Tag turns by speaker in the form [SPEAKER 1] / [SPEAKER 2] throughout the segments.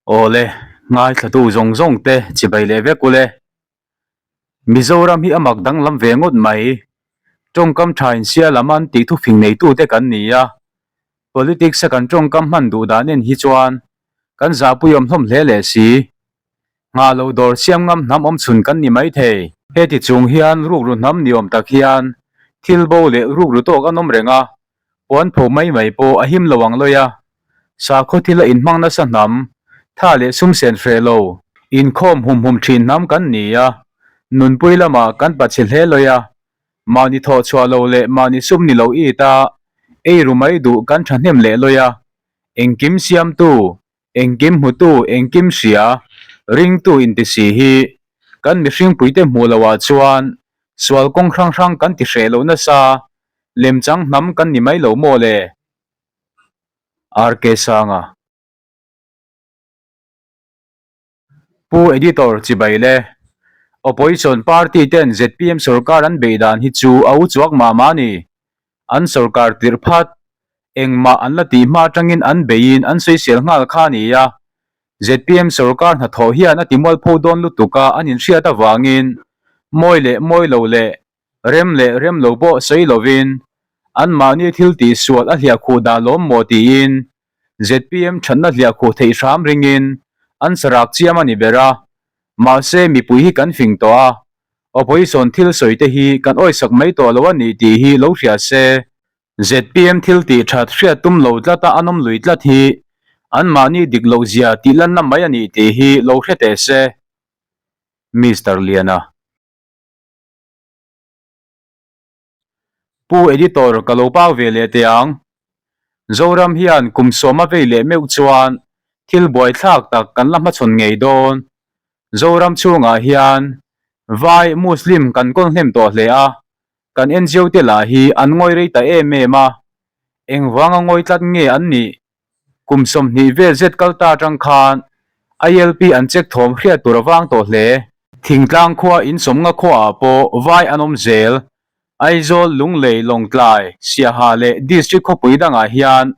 [SPEAKER 1] Awle, ngaithlatu zawng zawng te chibai leh vek ule. Mizoram hi a mak danglam ve ngawt mai. Tawngkam tha insia lam an tih thufing neitute kan ni a. Politics a kan tawngkam hman duh dan en hi chuan kan zahpuiawm hlawm hle leh si. Nghah loh dawr siam ngam hnam awm chhun kan ni maithei. Heti chung hian rukru hnam ni awm tak hian thil bo leh rukru tawk an awm reng a, puan pho mai mai pawh a him lo ang lawi a. Sakhaw thil a inhmang nasa hnam, tha leh sum sen hreh lo, inkhawm hum hum thin hnam kan ni a, nunpui lamah kan pachhe hle lawi a, mahni thawh chhuah lo leh mahni sum ni lo it a, ei ru mai duh kan thahnem leh lawi a, engkim siamtu, Engkim hmutu, engkim hria, ringtu inti si hi kan mihringpuite hmuh loh ah chuan sual kawng hrang hrang kan ti hreh loh nasa, lemchang hnam kan ni mai lo maw le? RK Sanga. Pu Editor chibai le. Opposition party ten zpm sorkar an beih dan hi chu a u chuak mah mah a ni. An sorkar tirh phat, engmah an la tih hma atangin an beiin an sawisel nghal kha a ni a. Zpm sorkar hnathawh hian a timualpho dawn lutuk a an inhriat avangin mawi leh mawi lo leh rem leh rem lo pawh sawi lovin anmahni thil tihsual a hliahkhuh dah lawm maw tiin zpm thatna hliahkhuh theih hram ringin an sarak chiam a ni ber a. Mahse mipui hi kan fing tawh a, Opposition thil sawi te hi kan awisak mai tawh lo a ni tih hi lo hria se. Zpm thil tih that hriat tum lo tlata an awm lui tlat hi anmahni dik loh zia tih lanna mai a ni tih hi lo hre teh se. Mister Liana. Pu Editor ka lo pau ve leh teh ang. Zoram hian kum sawma vei leh meuh chuan thil buaithlak tak kan la hmachhawn ngei dawn. Zoram chhungah hian Vai Muslim kan kawl hnem tawh hle a, kan NGO te lah hi an ngawi rei ta em em a. Engvanga ngawi tlat nge an nih? Kum 20 vel zet kal ta atang khan ILP an check thawm hriat tur a vang tawh hle. Thingtlang khua insawmnga khuaah pawh vai an awm zel. Aizawl, Lunglei, Lawngtlai, Siaha leh District khawpui dangah hian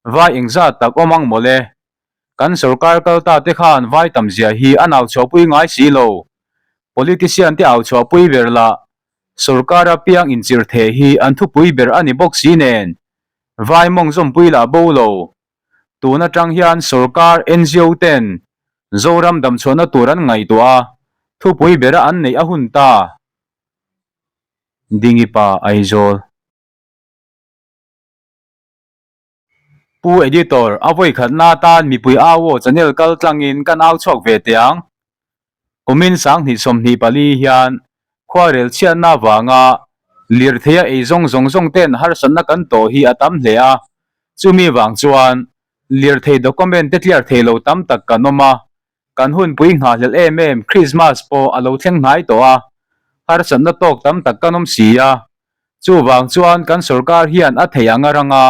[SPEAKER 1] vai engzat tak awm ang mawle. Kan sorkar kal ta te khan vai tam zia hi an au chhuahpui ngai si lo. Politician te au chhuahpui ber lah sorkar a piang inchirh theh hi an thupui ber a ni bawk si nen. Vai mawng zawmpui lah bo lo. Tun atang hian sorkar NGO ten Zoram damchhuahna tur an ngaihtuah a, thupui bera an neih a hun ta. Dingipa Aizawl. Pu Editor, a vawikhatna atan mipui au aw channel kal tlangin kan au chhuak ve teh ang. Kumin 2024 hian khuarel chhiatna avanga lirtheia ei zawng zawng zawng ten harsatna kan tawh hi a tam hle a, chumi vang chuan lirthei document te tliar thei lo tam tak kan awm a, kan hunpui nghahhlelh em em Christmas pawh a lo thleng hnai tawh a, harsatna tawk tam tak kan awm si a, chuvang chuan kan sorkar hian a theih anga ranga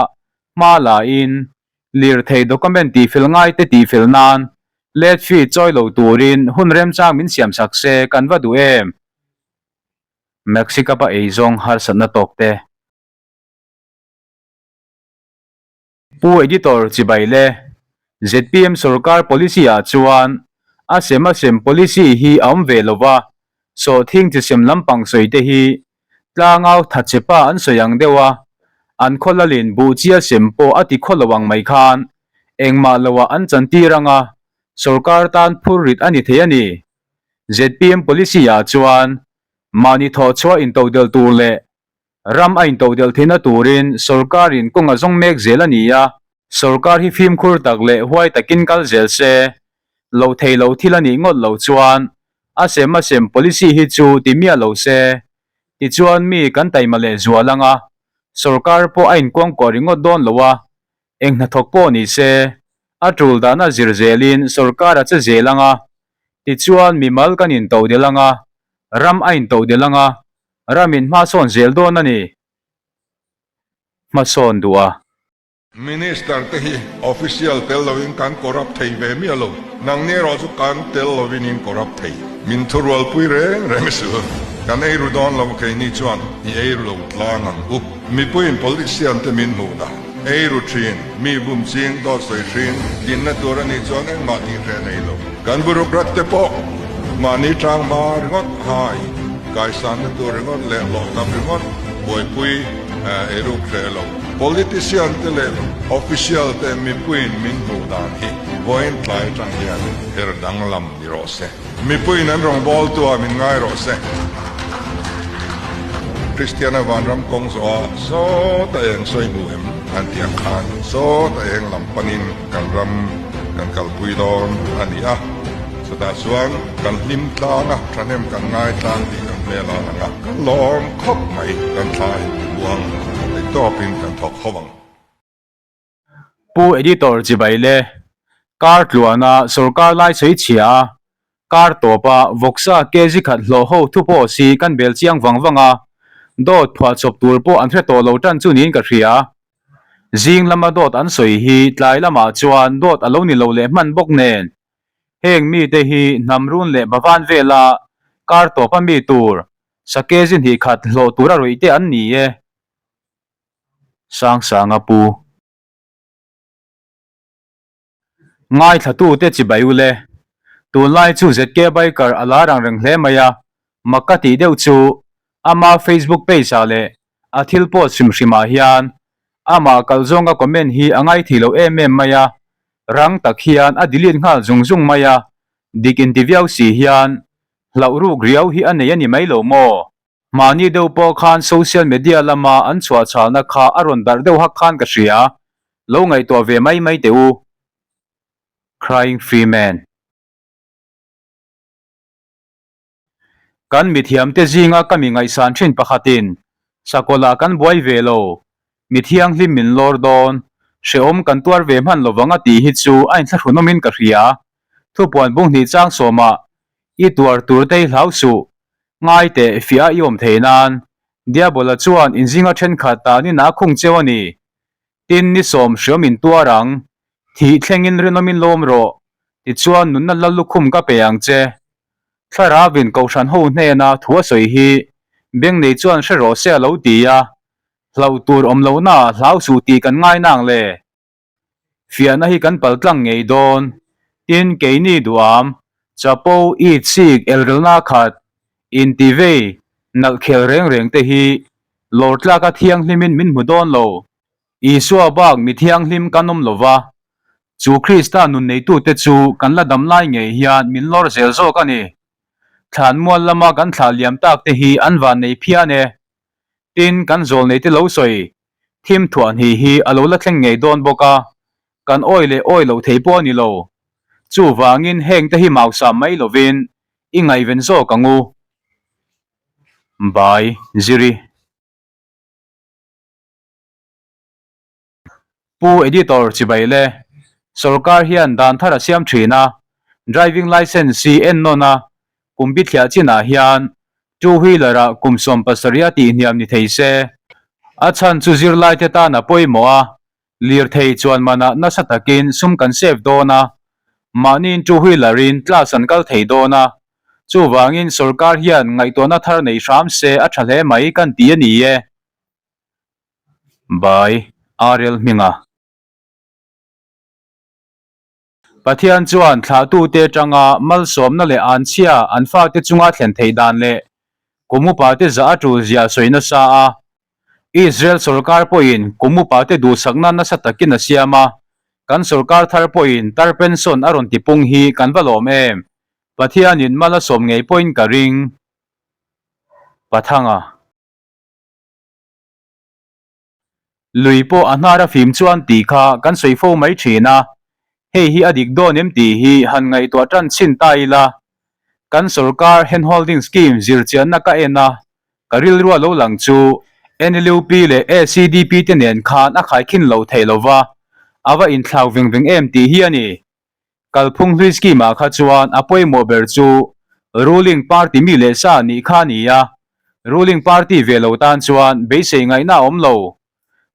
[SPEAKER 1] hma la in lirthei document tihfel ngai te tihfel nan late fee chawi lo turin hun remchang min siam sak se kan va duh em? Mexicup a eizawng harsatna tawk te. Pu Editor chibai le, zpm sorkar policy ah chuan a sem a sem policy hi a awm ve lova, sawhthing chi sem lampang sawi te hi tlangau thatchepa an sawi ang deuh a, an khaw lalin buh chia sem pawh a ti khaw lo ang mai khan engmah lo ah an chantir anga sorkar tan phur rit a ni thei a ni. Zpm policy ah chuan mahni thawhchhuah intodelh tur leh Ram a intodelh theihna turin sorkarin kawng a zawng mek zel a ni a, sorkar hi fimkhur tak leh huai takin kal zel se, lo thei lo thil a nih ngawt lo chuan a sem a sem policy hi chu ti miah lo se, tichuan mi kan taima leh zual ang a, sorkar pawh a inkuangkuah ringawt dawn lo a, eng hnathawk pawh ni se, a tul dana zir zelin sorkar a che zel ang a, tichuan mimal kan intodelh ang a, ram a intodelh ang a, Ramin hmasawn zel dawn a ni. Hmasawn duh a.
[SPEAKER 2] Minister te hi official tel lovin kan corrupt thei ve miah lo. Nangni erawh chu kan tel lovin in corrupt thei. Min thurualpui reng reng suh. Kan ei ru dawn lo keini chuan i ei ru lo tlang ang u. Mipuiin politician te min hmuh dan. Ei ru thin, mi bum ching dawt sawi hrin, dinna tur a nih chuan engmah tih hreh nei lo. Kan bureaucrat te pawh mahni tang hma ringawt hai, kaisanna tur ringawt leh hlawh tam ringawt buaipui ei ruk hreh lo. Politician te leh official te mipuiin min hmuh dan hi vawiin tlai atang hian her danglam ni rawh se. Mipuiin an rawngbawltu ah min ngai rawh se. Kristiana vanram kawng zawh ah sawta eng sawi hmu em an tih ang khan sawta eng lam panin kan ram kan kalpui dawn a ni a. Chutah chuan kan hlim tlang a, thahnem kan ngai tlang tih kan hmel a lang a, kan lawm khawp mai, kan thla intibuang thei tawpin kan thawk ho ang.
[SPEAKER 1] Pu Editor chibai le, kar tluana sorkar lai sawi chhia a, kar tawpa vawksa kg khat hlawh ho thu pawh si kan bel chiang vang vang a, dawt phuah chawp tur pawh an hre tawh lo tan chu niin ka hria. Zing lama dawt an sawi hi tlai lamah chuan dawt a lo ni lo leh hman bawk nen. Heng mite hi hnam run leh bavan vela kar tawpa mi tur sa kg hnih khat hlawh tura ruih te an ni e. Sangsanga pu. Ngaithlatute chibai u le. Tunlai chu ZK Biker a lar ang reng hle mai a, mak ka tih deuh chu ama Facebook page ah leh a thil post hrim hrim ah hian amah kal zawnga comment hi a ngaithei lo em em mai a, rang tak hian a delete nghal zung zung mai a, dik inti viau si hian hlauh ruk riau hi a nei a ni mai lo maw? Mahni deuh pawh khan social media lama an chhuah chhalna kha a rawn darh deuh hak khan ka hria. Lo ngaihtuah ve mai mai teh u. Crying Free Man. Kan mithiamte zinga ka mi ngaihsan thin pakhatin, Sakawlh ah kan buai ve lo, mi thianghlim min lawr dawn, hrehawm kan tuar ve hman lovang a tih hi chu a inthlahrunawmin ka hria. Thupuan bunghnih chang sawmah, I tuar tur te i hlau suh, Ngai teh fiah i awm thei nan, Diabola chuan inzinga thenkhat tanin a khung cheu a ni. Tin, ni sawm hriam in tuar ang, thih thlengin rinawmin lawm rawh, tichuan nunna lal lukhum ka pe ang che. Thlarauin Kohhran ho hnena thu a sawi hi beng nei chuan hre rawh se a lo ti a, hlauh tur awm lohnaah hlau suh tih kan ngai nang le. Fiahna hi kan paltlang ngei dawn. Tin, keini duham, chapo, it, sik, elrelna khat, intivei, nalh khel reng reng te hi lawr tlaka thianghlimin min hmu dawn lo. Isua bak mi thianghlim kan awm lo va, chu Krista nun neitute chu kan la dam lai ngei hian min lawr zel zawk a ni. Thlanmual lama kan thlah liam tak te hi an van nei phian e. Tin, kan zawl neite lo sawi, thim thuah hnih hi a lo la thleng ngei dawn bawk a, kan awi leh awi loh thei pawh a ni lo. Chuvangin hengte hi mausam mai lovin i ngaihven zawk ang u. Bai Ziri. Pu Editor chibai le, Sorkar hian dan thar a siam thin a, Driving Licence hi ennawn a, kum bithliah chinah hian Two Wheeler ah kum 70 a tihhniam ni thei se. A chhan chu zirlaite tan a pawimawh a, lirthei chuan manah nasa takin sum kan save dawn a, mahniin Two Wheeler in class an kal thei dawn a, chuvangin sorkar hian ngaihtuahna thar nei hram se a tha hle mai kan ti a ni e. By Ariel Hminga. Pathian chuan thlahtute atanga malsawmna leh anchhia an fate chunga thlen theih dan leh kum upate zah a tul zia sawi nasa a. Israel sorkar pawhin kum upate duhsakna nasa takin a siam a, kan sorkar thar pawhin tar pension a rawn tipung hi kan va lawm em? Pathianin mal a sawm ngei pawhin ka ring. Pathanga. Lui pawh a hnar a fim chuan tih kha kan sawi fo mai thin a, hei hi a dik dawn em tih hi han ngaihtuah tan chhin ta ila. Kan sorkar handholding scheme zirchianna ka en a, ka rilrua lo lang chu NLUP leh ACDP te nen khan a khaikhin lo thei lova, a va inthlau veng veng em tih hi a ni. Kalphung hlui scheme ah kha chuan a pawimawh ber chu ruling party mi leh sa nih kha a ni a, ruling party ve lo tan chuan beisei ngaihna a awm lo.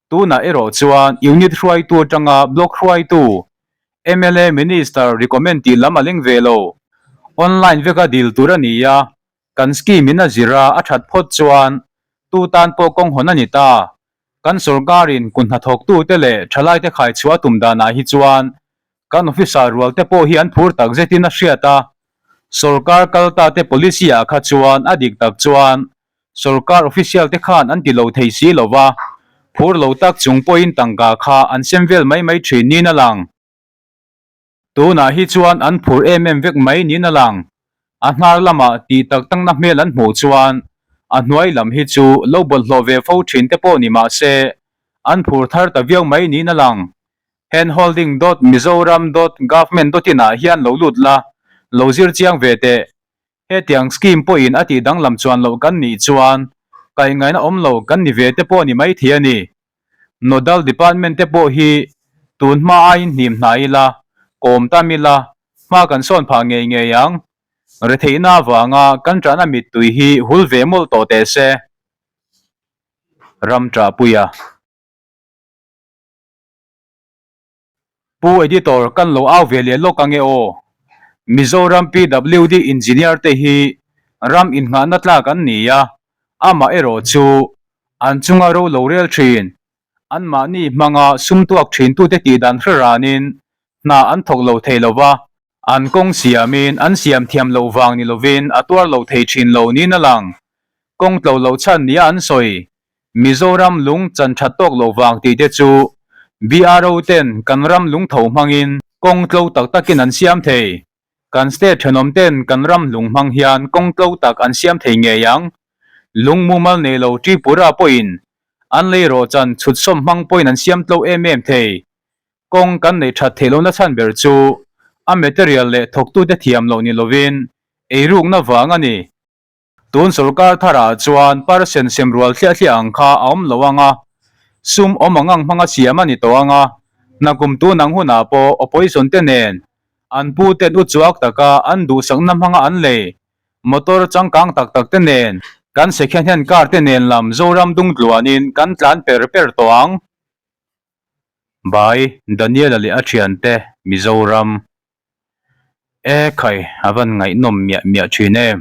[SPEAKER 1] Tunah erawh chuan unit hruaitu atanga block hruaitu, mla minister recommend tih lam a leng ve lo. Online veka dil tur a ni a, kan scheme in a zir a, a that phawt chuan tu tan pawh kawng hawn a ni ta. Kan sorkarin kut hnathawktute leh thalaite khaichhuah a tum danah hi chuan kan officer rualte pawh hi an phur tak zetin a hriat a. Sorkar kaltate policy ah kha chuan a dik tak chuan sorkar official te khan an ti lo thei si lo va, phur lo tak chung pawhin tangka kha an sem vel mai mai thin niin a lang. Tunah hi chuan an phur em em vek mai niin a lang. A hnar lamah tih tak takna hmel an hmuh chuan a hnuai lam hi chu lo bawlhhlawh ve fo thin te pawh ni mah se an phur thar ta viau mai niin a lang. Handholding dot mizoram dot government dot in ah hian lo lut la, lo zir chiang ve teh. Hetiang scheme pawhin a tih danglam chuan loh kan nih chuan kaih ngaihna awm lo kan ni ve te pawh ni mai thei a ni. Nodal Department te pawh hi tun hma aiin hnim hna ila, kawm tam ila, hma kan sawn phah ngei ngei ang. Retheihna avanga kan ṭahna mittui hi hul ve mawlh tawh teh se. Ram ṭahpuia. Pu Editor kan lo au ve leh lawk ange aw. Mizoram PWD Engineer te hi ram inngahna tlak an ni a, amah erawh chu an chunga ro lo rel thin, anmahni hmanga sum tuak thintute tih dan hre ranin hna an thawk lo thei lo va, an kawng siamin an siam thiam loh vang ni lovin a tuar lo thei thin lo niin a lang. Kawng tlo lo chhan nia an sawi. Mizoram lung chan that tawk lo vang tih te chu BRO ten kan ram lung tho hmangin kawng tlo tak takin an siam thei. Kan state thenawm ten kan ram lung hmang hian kawng tlo tak an siam thei ngei ang. Lung mumal nei lo Tripura pawhin an lei rawh chan chhut sawm hmang pawhin an siam tlo em em thei. Kawng kan neih that theih lohna chhan ber chu a material leh thawktute thiam loh ni lovin eirukna vang a ni. Tun sorkar tharah chuan percent sem rual thliah thliah ang kha a awm lo ang a, sum awm ang ang hmanga siam a ni tawh ang a, hnakum tun ang hunah pawh opposition te nen an pu ten uchuak taka an duhsakna hmanga an lei motor changkang tak tak te nen kan second hand car te nen lam Zoram dung tluanin kan tlan per per tawh ang. By Daniela leh a thiante Mizoram. E khai, a van ngaihnawm miah miah thin em.